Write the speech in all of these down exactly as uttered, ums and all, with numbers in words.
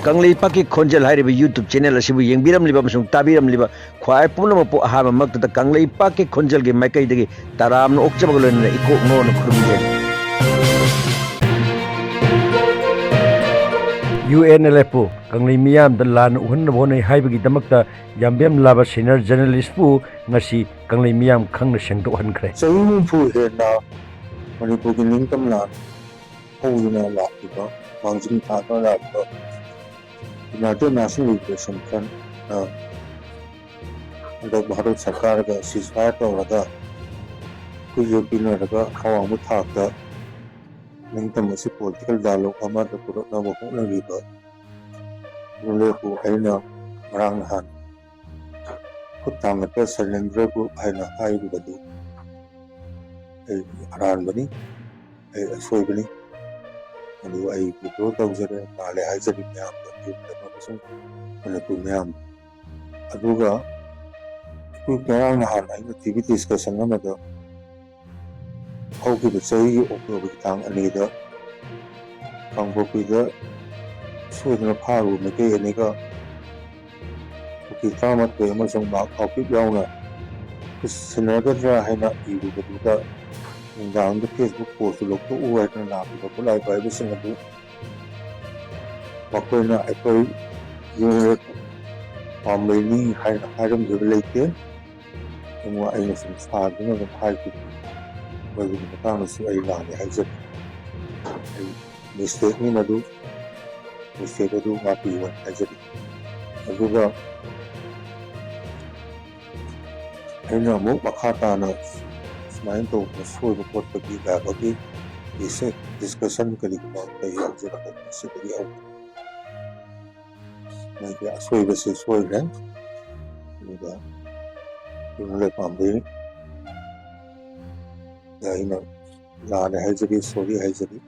ꯀꯪꯂꯩꯄꯥꯛꯀꯤ ꯈꯣꯟꯖꯦꯜ ꯍꯥꯏꯔꯤꯕ YouTube channel ꯑꯁꯤꯕꯨ ꯌꯦꯡꯕꯤꯔꯝꯂꯤꯕ ꯑꯃꯁꯨꯡ ꯇꯥꯕꯤꯔꯝꯂꯤꯕ ꯈ꯭ꯋꯥꯏ ꯄꯨꯝꯅꯃꯛꯄꯨ ꯑꯍꯥꯟꯕꯃꯛꯇꯗ ꯀꯪꯂꯩꯄꯥꯛꯀꯤ ꯈꯣꯟꯖꯦꯜꯒꯤ ꯃꯥꯏꯀꯩꯗꯒꯤ ꯇꯔꯥꯝꯅ ꯑꯣꯛꯆꯕꯒ ꯂꯣꯏꯅꯅ ꯏꯀꯣꯛ ꯅꯣꯟꯅ ꯈꯨꯔꯨꯝꯖꯔꯤ꯫ UNLFꯄꯨ ꯀꯪꯂꯩ ꯃꯤꯌꯥꯝꯗ ꯂꯥꯟꯅ ꯎꯍꯟꯅꯕ ꯍꯣꯠꯅꯩ ꯍꯥꯏꯕꯒꯤꯗꯃꯛꯇ ꯌꯥꯝꯕꯦꯝ ꯂꯥꯕ senior journalistꯄꯨ ꯉꯁꯤ ꯀꯪꯂꯩ ꯃꯤꯌꯥꯝ ꯈꯪꯅ ꯁꯦꯡꯗꯣꯛꯍꯟꯈ꯭ꯔꯦ꯫ ꯆꯍꯤ ꯍꯨꯝꯐꯨ ꯍꯦꯟꯅ ꯃꯅꯤꯄꯨꯔꯒꯤ ꯅꯤꯡꯇꯝ ꯂꯥꯟ ꯍꯧꯗꯨꯅ ꯂꯥꯛꯂꯤꯕ, ꯃꯥꯡꯖꯤꯜ ꯊꯥꯗꯨꯅ ꯂꯥꯛꯂꯤꯕ United National Liberation Frontꯅ ꯍꯟꯗꯛ ꯚꯥꯔꯠ ꯁꯔꯀꯥꯔꯒ ceasefire ꯇꯧꯔꯒ ꯑꯩꯈꯣꯏꯁꯨ ꯄꯤꯅꯔꯒ ꯑꯋꯥꯡꯕ ꯊꯥꯛꯇ ꯅꯤꯡꯇꯝ ꯑꯁꯤ political dialogue ꯑꯃꯗ ꯄꯨꯔꯛꯅꯕ ꯍꯣꯠꯅꯔꯤꯕ ꯂꯦꯞꯄꯨ ꯑꯩꯅ ꯉꯔꯥꯡ ꯅꯍꯥꯟ ꯈꯨꯠ ꯊꯥꯡꯒꯠꯄ ꯁꯩꯂꯦꯟꯗ꯭ꯔ ꯒ꯭ꯔꯨꯞ ꯍꯥꯏꯅ ꯍꯥꯏꯔꯤꯕꯗꯨ ꯑꯩꯒꯤ ꯑꯔꯥꯟꯕꯅꯤ, ꯑꯩ ꯑꯁꯣꯏꯕꯅꯤ꯫ ꯑꯗꯨ ꯑꯩ withdraw ꯇꯧꯖꯔꯦ, ꯂꯥꯜꯂꯦ ꯍꯥꯏꯖꯔꯤ ꯃꯌꯥꯝꯗ, ꯌꯨꯝꯗ ꯑꯃꯁꯨꯡ ꯃꯅꯤꯄꯨꯔ ꯃꯌꯥꯝꯗ꯫ ꯑꯗꯨꯒ ꯑꯩꯈꯣꯏ ꯉꯔꯥꯡ ꯅꯍꯥꯟ ꯑꯩꯅ TV discussion ꯑꯃꯗ ꯍꯧꯈꯤꯕ ꯆꯍꯤꯒꯤ ꯑꯣꯛꯇꯣꯕꯔꯒꯤ ꯇꯥꯡ ꯑꯅꯤꯗ ꯀꯥꯡꯄꯣꯛꯄꯤꯗ ꯁꯣꯏꯗꯅ ꯐꯥꯔꯨꯕ ꯃꯩꯇꯩ ꯑꯅꯤꯒ ꯀꯨꯀꯤ ꯇꯔꯥꯃꯥꯊꯣꯏ ꯑꯃꯁꯨꯡ ꯃꯥꯛ ꯀꯥꯎꯄꯤꯛ ꯌꯥꯎꯅ ꯁꯤꯟꯅꯒꯗ꯭ꯔꯥ ꯍꯥꯏꯅ ꯏꯔꯨꯕꯗꯨꯗ ꯅꯨꯡꯗꯥꯡꯗ Facebook post ꯂꯧꯊꯣꯛꯎ ꯍꯥꯏꯗꯨꯅ ꯂꯥꯛꯂꯤꯕ ꯈꯨꯠꯂꯥꯏ ꯄꯥꯏꯕꯁꯤꯡ ꯑꯗꯨ ꯃꯈꯣꯏꯅ ꯑꯩꯈꯣꯏ UNLF ꯄꯥꯝꯕꯩꯅꯤ ꯍꯥꯏꯅ ꯍꯥꯏꯔꯝꯈꯤꯕ ꯂꯩꯇꯦ꯫ ꯑꯗꯨꯕꯨ ꯑꯩꯅ ꯁꯨꯝ ꯁꯥꯗꯨꯅ ꯑꯗꯨꯝ ꯍꯥꯏꯈꯤꯕꯅꯤ꯫ ꯃꯗꯨꯒꯤ ꯃꯇꯥꯡꯗꯁꯨ ꯑꯩ ꯂꯥꯜꯂꯦ ꯍꯥꯏꯖꯔꯤ꯫ ꯑꯩ mistakeꯅꯤ ꯃꯗꯨ, mistake ꯑꯗꯨ ꯉꯥꯛꯄꯤꯌꯨ ꯍꯥꯏꯅ ꯍꯥꯏꯖꯔꯤ꯫ ꯑꯗꯨꯒ ꯑꯩꯅ ꯑꯃꯨꯛ ꯃꯈꯥ ꯇꯥꯅ ꯁꯨꯃꯥꯏꯅ ꯇꯧꯕ ꯁꯣꯏꯕ ꯈꯣꯠꯄꯒꯤ ꯀꯥꯏꯕꯒꯤ ꯗꯤꯁ-, discussion ꯀꯔꯤꯒꯨꯝꯕ ꯑꯃ ꯂꯩ ꯍꯥꯏꯖꯔꯛꯄ ꯃꯁꯤꯗꯒꯤ ꯍꯧꯅ ꯃꯣꯏꯒꯤ ꯑꯁꯣꯏꯕꯁꯤ ꯁꯣꯏꯈ꯭ꯔꯦ꯫ ꯑꯗꯨꯒ ꯌꯨꯝ ꯂꯩꯄꯥꯝꯕꯤ ꯑꯩꯅ ꯂꯥꯜꯂꯦ ꯍꯥꯏꯖꯔꯤ, sorry ꯍꯥꯏꯖꯔꯤ꯫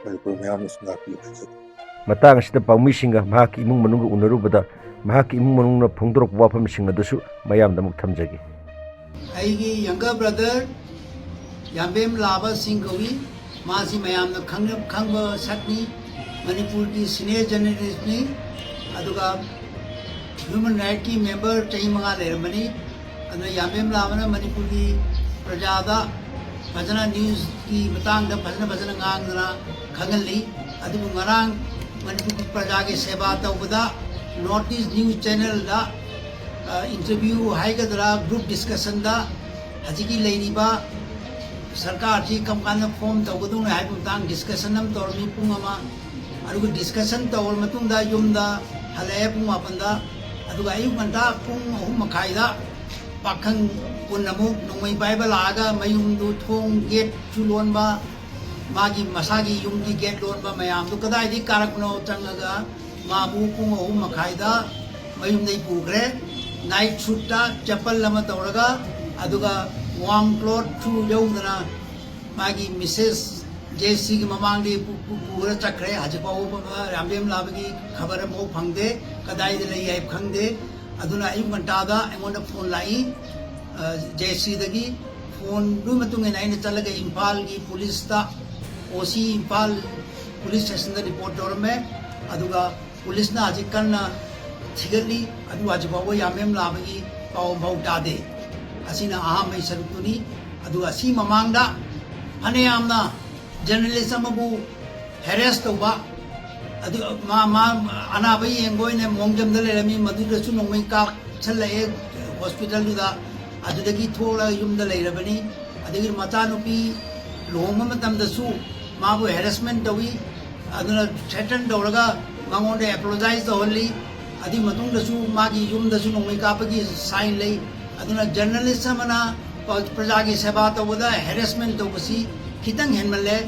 ꯃꯅꯤꯄꯨꯔ ꯃꯌꯥꯝꯅꯁꯨ ꯉꯥꯛꯄꯤꯌꯨ ꯍꯥꯏꯖꯔꯤ꯫ ꯃꯇꯥꯡ ꯑꯁꯤꯗ ꯄꯥꯎꯃꯤꯁꯤꯡꯒ ꯃꯍꯥꯛꯀꯤ ꯏꯃꯨꯡ ꯃꯅꯨꯡꯒ ꯎꯅꯔꯨꯕꯗ ꯃꯍꯥꯛꯀꯤ ꯏꯃꯨꯡ ꯃꯅꯨꯡꯅ ꯐꯣꯡꯗꯣꯔꯛꯄ ꯋꯥꯐꯝꯁꯤꯡ ꯑꯗꯨꯁꯨ ꯃꯌꯥꯝꯗ ꯑꯃꯨꯛ ꯊꯝꯖꯒꯦ꯫ ꯑꯩꯒꯤ younger brother ꯌꯥꯝꯕꯦꯝ ꯂꯥꯕ ꯁꯤꯡ ꯀꯧꯏ꯫ ꯃꯥꯁꯤ ꯃꯌꯥꯝꯅ ꯈꯪꯅ-, ꯈꯪꯕ ꯁꯛꯅꯤ꯫ ꯃꯅꯤꯄꯨꯔꯒꯤ ꯁꯤꯅꯤꯌꯔ ꯖꯔꯅꯦꯂꯤꯁꯅꯤ꯫ ꯑꯗꯨꯒ ꯍ꯭ꯌꯨꯃꯦꯟ ꯔꯥꯏꯠꯀꯤ ꯃꯦꯝꯕꯔ ꯆꯍꯤ ꯃꯉꯥ ꯂꯩꯔꯝꯕꯅꯤ꯫ ꯑꯗꯨꯅ ꯌꯥꯝꯕꯦꯝ ꯂꯥꯕꯅ ꯃꯅꯤꯄꯨꯔꯒꯤ ꯄ꯭ꯔꯖꯥꯗ ꯐꯖꯅ ꯅ꯭ꯌꯨꯁꯀꯤ ꯃꯇꯥꯡꯗ ꯐꯖꯅ ꯐꯖꯅ ꯉꯥꯡꯗꯅ ꯈꯪꯍꯜꯂꯤ꯫ ꯑꯗꯨꯕꯨ ꯉꯔꯥꯡ ꯃꯅꯤꯄꯨꯔꯒꯤ ꯄ꯭ꯔꯖꯥꯒꯤ ꯁꯦꯕꯥ ꯇꯧꯕꯗ ꯅꯣꯔꯠ ꯏꯁ ꯅ꯭ꯌꯨꯁ ꯆꯦꯅꯦꯜꯗ, ꯑ, ꯏꯟꯇꯔꯚ꯭ꯌꯨ ꯍꯥꯏꯒꯗ꯭ꯔꯥ, ꯒ꯭ꯔꯨꯞ ꯗꯤꯁꯀꯁꯟꯗ ꯍꯧꯖꯤꯛꯀꯤ ꯂꯩꯔꯤꯕ ꯁꯔꯀꯥꯔꯁꯤ ꯀꯔꯝ ꯀꯥꯟꯗ ꯐꯣꯝ ꯇꯧꯒꯗꯧꯅꯣ ꯍꯥꯏꯕ ꯃꯇꯥꯡ ꯗꯤꯁꯀꯁꯟ ꯑꯃ ꯇꯧꯔꯝꯃꯤ ꯄꯨꯡ ꯑꯃ꯫ ꯑꯗꯨꯒ ꯗꯤꯁꯀꯁꯟ ꯇꯧꯔ ꯃꯇꯨꯡꯗ ꯌꯨꯝꯗ ꯍꯜꯂꯛꯑꯦ ꯄꯨꯡ ꯃꯥꯄꯟꯗ꯫ ꯑꯗꯨꯒ ꯑꯌꯨꯛ ꯉꯟꯇꯥ ꯄꯨꯡ ꯑꯍꯨꯝ ꯃꯈꯥꯏꯗ ꯄꯥꯈꯪ ꯀꯨꯟ ꯑꯃꯨꯛ ꯅꯣꯡꯃꯩ ꯄꯥꯏꯕ ꯂꯥꯛꯑꯒ ꯃꯌꯨꯝꯗꯨ ꯊꯣꯡ ꯒꯦꯠꯁꯨ ꯂꯣꯟꯕ, ꯃꯥꯒꯤ ꯃꯁꯥꯒꯤ ꯌꯨꯝꯒꯤ ꯒꯦꯠ ꯂꯣꯟꯕ ꯃꯌꯥꯝꯗꯨ ꯀꯗꯥꯏꯗꯒꯤ ꯀꯥꯔꯛꯄꯅꯣ ꯆꯪꯉꯒ ꯃꯥꯕꯨ ꯄꯨꯡ ꯑꯍꯨꯝ ꯃꯈꯥꯏꯗ ꯃꯌꯨꯝꯗꯒꯤ ꯄꯨꯈ꯭ꯔꯦ꯫ ꯅꯥꯏꯠ ꯁꯨꯠꯇ ꯆꯦꯄꯜ ꯑꯃ ꯇꯧꯔꯒ, ꯑꯗꯨꯒ ꯋꯥꯔꯝ ꯀ꯭ꯂꯣꯠꯁꯨ ꯌꯧꯗꯅ ꯃꯥꯒꯤ ꯃꯤꯁꯦꯁ ꯖꯦ ꯁꯤꯒꯤ ꯃꯃꯥꯡꯗꯒꯤ ꯄꯨ-, ꯄꯨ-, ꯄꯨꯔ ꯆꯠꯈ꯭ꯔꯦ꯫ ꯍꯧꯖꯤꯛ ꯐꯥꯎꯕ ꯌꯥꯝꯕꯦꯝ ꯂꯥꯕꯒꯤ ꯈꯕꯔ ꯑꯃꯐꯥꯎ ꯐꯪꯗꯦ, ꯀꯗꯥꯏꯗ ꯂꯩ ꯍꯥꯏꯕ ꯈꯪꯗꯦ꯫ ꯑꯗꯨꯅ ꯑꯌꯨꯛ ꯉꯟꯇꯥꯗ ꯑꯩꯉꯣꯟꯗ ꯐꯣꯟ ꯂꯥꯛꯏ, ꯑ, ꯖꯦ ꯁꯤꯗꯒꯤ꯫ ꯐꯣꯟꯗꯨꯒꯤ ꯃꯇꯨꯡ ꯏꯟꯅ ꯑꯩꯅ ꯆꯠꯂꯒ ꯏꯝꯐꯥꯜꯒꯤ ꯄꯨꯂꯤꯁꯇ, ꯑꯣ ꯁꯤ ꯏꯝꯐꯥꯜ ꯄꯨꯂꯤꯁ ꯁ꯭ꯇꯦꯁꯟꯗ ꯔꯤꯄꯣꯔꯠ ꯇꯧꯔꯝꯃꯦ꯫ ꯑꯗꯨꯒ ꯄꯨꯂꯤꯁꯅ ꯍꯧꯖꯤꯛ ꯀꯟꯅ ꯊꯤꯒꯠꯂꯤ꯫ ꯑꯗꯨ ꯍꯧꯖꯤꯛ ꯐꯥꯎꯕ ꯌꯥꯝꯕꯦꯝ ꯂꯥꯕꯒꯤ ꯄꯥꯎ ꯑꯃꯐꯥꯎ ꯇꯥꯗꯦ꯫ ꯑꯁꯤꯅ ꯑꯍꯥꯟꯕꯒꯤ ꯁꯔꯨꯛꯇꯨꯅꯤ꯫ ꯑꯗꯨꯒ ꯑꯁꯤ ꯃꯃꯥꯡꯗ ꯐꯅꯌꯥꯝꯅ ꯖꯔꯅꯦꯂꯤꯁ ꯑꯃꯕꯨ ꯍꯦꯔꯦꯁ ꯇꯧꯕ, ꯑꯗꯨ ꯃꯥ, ꯃꯥ ꯑꯅꯥꯕ ꯌꯦꯡꯕ ꯑꯣꯏꯅ ꯃꯣꯡꯖꯝꯗ ꯂꯩꯔꯝꯃꯤ, ꯃꯗꯨꯗꯁꯨ ꯅꯣꯡꯃꯩ ꯀꯥꯞꯁꯜꯂꯛꯑꯦ ꯍꯣꯁꯄꯤꯇꯥꯜꯗꯨꯗ꯫ ꯑꯗꯨꯗꯒꯤ ꯊꯣꯛꯂꯒ ꯌꯨꯝꯗ ꯂꯩꯔꯕꯅꯤ꯫ ꯑꯗꯒꯤ ꯃꯆꯥꯅꯨꯄꯤ ꯂꯨꯍꯣꯡꯕ ꯃꯇꯝꯗꯁꯨ ꯃꯥꯕꯨ ꯍꯦꯔꯦꯁꯃꯦꯟ ꯇꯧꯏ꯫ ꯑꯗꯨꯅ ꯊ꯭ꯔꯦꯇꯟ ꯇꯧꯔꯒ ꯃꯉꯣꯟꯗ ꯑꯦꯄꯣꯂꯣꯖꯥꯏꯁ ꯇꯧꯍꯜꯂꯤ꯫ ꯑꯗꯨꯒꯤ ꯃꯇꯨꯡꯗꯁꯨ ꯃꯥꯒꯤ ꯌꯨꯝꯗꯁꯨ ꯅꯣꯡꯃꯩ ꯀꯥꯞꯄꯒꯤ ꯁꯥꯏꯟ ꯂꯩ꯫ ꯑꯗꯨꯅ ꯖꯔꯅꯦꯂꯤꯁ ꯑꯃꯅ ꯄ-, ꯄ꯭ꯔꯖꯥꯒꯤ ꯁꯦꯕꯥ ꯇꯧꯕꯗ ꯍꯦꯔꯦꯁꯃꯦꯟ ꯇꯧꯕꯁꯤ ꯈꯤꯇꯪ ꯍꯦꯟꯃꯜꯂꯦ꯫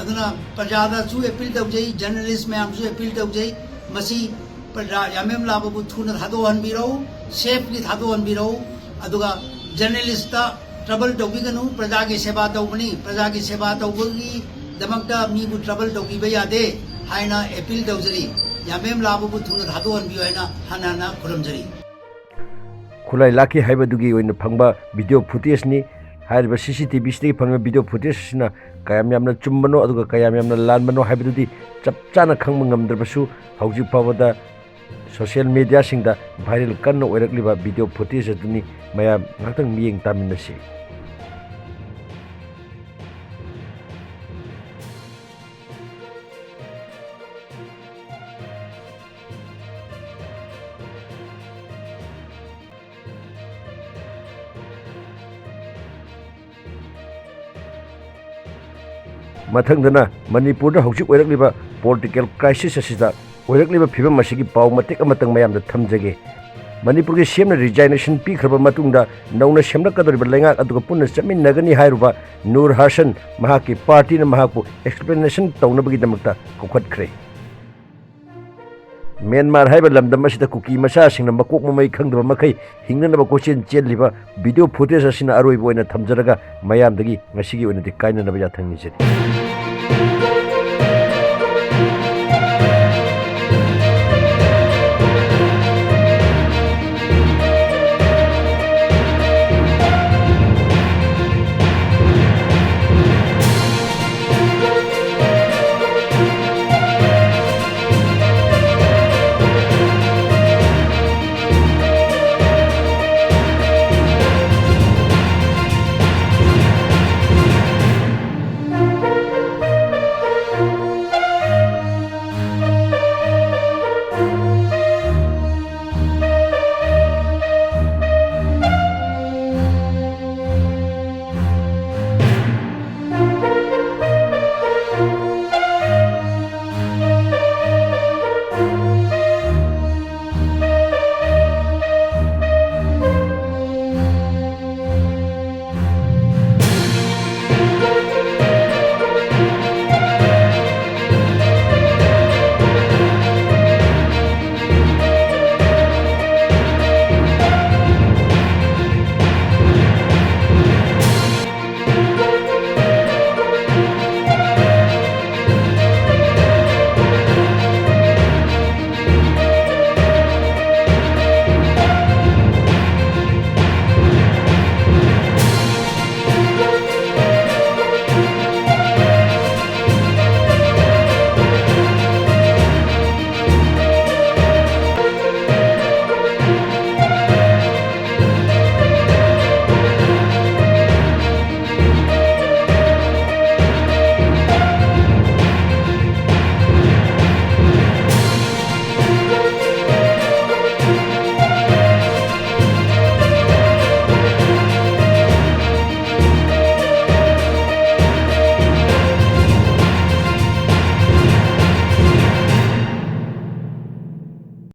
ꯑꯗꯨꯅ ꯄ꯭ꯔꯖꯥꯗꯁꯨ ꯑꯦꯄꯤꯜ ꯇꯧꯖꯩ, ꯖꯔꯅꯦꯂꯤꯁ ꯃꯌꯥꯝꯁꯨ ꯑꯦꯄꯤꯜ ꯇꯧꯖꯩ, ꯃꯁꯤ ꯄ꯭ꯔꯖꯥ ꯌꯥꯝꯕꯦꯝ ꯂꯥꯕꯕꯨ ꯊꯨꯅ ꯊꯥꯗꯣꯛꯍꯟꯕꯤꯔꯛꯎ, ꯁꯦꯐꯂꯤ ꯊꯥꯗꯣꯛꯍꯟꯕꯤꯔꯛꯎ꯫ ꯑꯗꯨꯒ ꯖꯔꯅꯦꯂꯤꯁꯇ ꯇ꯭ꯔꯕꯜ ꯇꯧꯕꯤꯒꯅꯨ, ꯄ꯭ꯔꯖꯥꯒꯤ ꯁꯦꯕꯥ ꯇꯧꯕꯅꯤ, ꯄ꯭ꯔꯖꯥꯒꯤ ꯁꯦꯕꯥ ꯇꯧꯕꯒꯤꯗꯃꯛꯇ ꯃꯤꯕꯨ ꯇ꯭ꯔꯕꯜ ꯇꯧꯕꯤꯕ ꯌꯥꯗꯦ ꯍꯥꯏꯅ ꯑꯦꯄꯤꯜ ꯇꯧꯖꯔꯤ꯫ ꯌꯥꯝꯕꯦꯝ ꯂꯥꯕꯕꯨ ꯊꯨꯅ ꯊꯥꯗꯣꯛꯍꯟꯕꯤꯌꯨ ꯍꯥꯏꯅ ꯍꯟꯅ ꯍꯟꯅ ꯈꯨꯔꯨꯝꯖꯔꯤ꯫ ꯈꯨꯠꯂꯥꯏ ꯂꯥꯛꯈꯤ ꯍꯥꯏꯕꯗꯨꯒꯤ ꯑꯣꯏꯅ ꯐꯪꯕ ꯚꯤꯗꯤꯑꯣ ꯐꯨꯇꯦꯖꯅꯤ꯫ ꯍꯥꯏꯔꯤꯕ ꯁꯤ ꯁꯤ ꯇꯤ ꯚꯤꯁꯤꯗꯒꯤ ꯐꯪꯂꯤꯕ ꯚꯤꯗꯤꯑꯣ ꯐꯨꯇꯦꯖ ꯑꯁꯤꯅ ꯀꯌꯥꯝ ꯌꯥꯝꯅ ꯆꯨꯝꯕꯅꯣ ꯑꯗꯨꯒ ꯀꯌꯥꯝ ꯌꯥꯝꯅ ꯂꯥꯟꯕꯅꯣ ꯍꯥꯏꯕꯗꯨꯗꯤ ꯆꯞ ꯆꯥꯅ ꯈꯪꯕ ꯉꯝꯗ꯭ꯔꯕꯁꯨ, ꯍꯧꯖꯤꯛ ꯐꯥꯎꯕꯗ ꯁꯣꯁꯤꯌꯦꯜ ꯃꯦꯗꯤꯌꯥꯁꯤꯡꯗ ꯚꯥꯏꯔꯦꯜ ꯀꯟꯅ ꯑꯣꯏꯔꯛꯂꯤꯕ ꯚꯤꯗꯤꯑꯣ ꯐꯨꯇꯦꯖ ꯑꯗꯨꯅꯤ꯫ ꯃꯌꯥꯝ ꯉꯥꯛꯇꯪ ꯃꯤꯠꯌꯦꯡ ꯇꯥꯃꯤꯟꯅꯁꯤ꯫ ꯃꯊꯪꯗꯅ ꯃꯅꯤꯄꯨꯔꯗ ꯍꯧꯖꯤꯛ ꯑꯣꯏꯔꯛꯂꯤꯕ ꯄꯣꯂꯤꯇꯤꯀꯦꯜ ꯀ꯭ꯔꯥꯏꯁꯤꯁ ꯑꯁꯤꯗ ꯑꯣꯏꯔꯛꯂꯤꯕ ꯐꯤꯕꯝ ꯑꯁꯤꯒꯤ ꯄꯥꯎ ꯃꯇꯦꯛ ꯑꯃꯇꯪ ꯃꯌꯥꯝꯗ ꯊꯝꯖꯒꯦ꯫ ꯃꯅꯤꯄꯨꯔꯒꯤ ꯁꯤ ꯑꯦꯝꯅ ꯔꯤꯖꯥꯏꯅꯦꯁꯟ ꯄꯤꯈ꯭ꯔꯕ ꯃꯇꯨꯡꯗ ꯅꯧꯅ ꯁꯦꯝꯂꯛꯀꯗꯧꯔꯤꯕ ꯂꯩꯉꯥꯛ ꯑꯗꯨꯒ ꯄꯨꯟꯅ ꯆꯠꯃꯤꯟꯅꯒꯅꯤ ꯍꯥꯏꯔꯨꯕ ꯅꯨꯔ ꯍꯥꯁꯟ, ꯃꯍꯥꯛꯀꯤ ꯄꯥꯔꯇꯤꯅ ꯃꯍꯥꯛꯄꯨ ꯑꯦꯛꯁꯄ꯭ꯂꯦꯅꯦꯁꯟ ꯇꯧꯅꯕꯒꯤꯗꯃꯛꯇ ꯀꯧꯈꯠꯈ꯭ꯔꯦ꯫ ꯃ꯭ꯌꯥꯟꯃꯥꯔ ꯍꯥꯏꯕ ꯂꯝꯗꯝ ꯑꯁꯤꯗ ꯀꯨꯀꯤ ꯃꯆꯥꯁꯤꯡꯅ ꯃꯀꯣꯛ ꯃꯃꯩ ꯈꯪꯗꯕ ꯃꯈꯩ ꯍꯤꯡꯅꯅꯕ ꯀꯣꯏꯆꯦꯟ ꯆꯦꯜꯂꯤꯕ ꯚꯤꯗꯤꯑꯣ ꯐꯨꯇꯦꯖ ꯑꯁꯤꯅ ꯑꯔꯣꯏꯕ ꯑꯣꯏꯅ ꯊꯝꯖꯔꯒ ꯃꯌꯥꯝꯗꯒꯤ ꯉꯁꯤꯒꯤ ꯑꯣꯏꯅꯗꯤ ꯀꯥꯏꯅꯅꯕ ꯌꯥꯊꯪ ꯅꯤꯖꯔꯤ꯫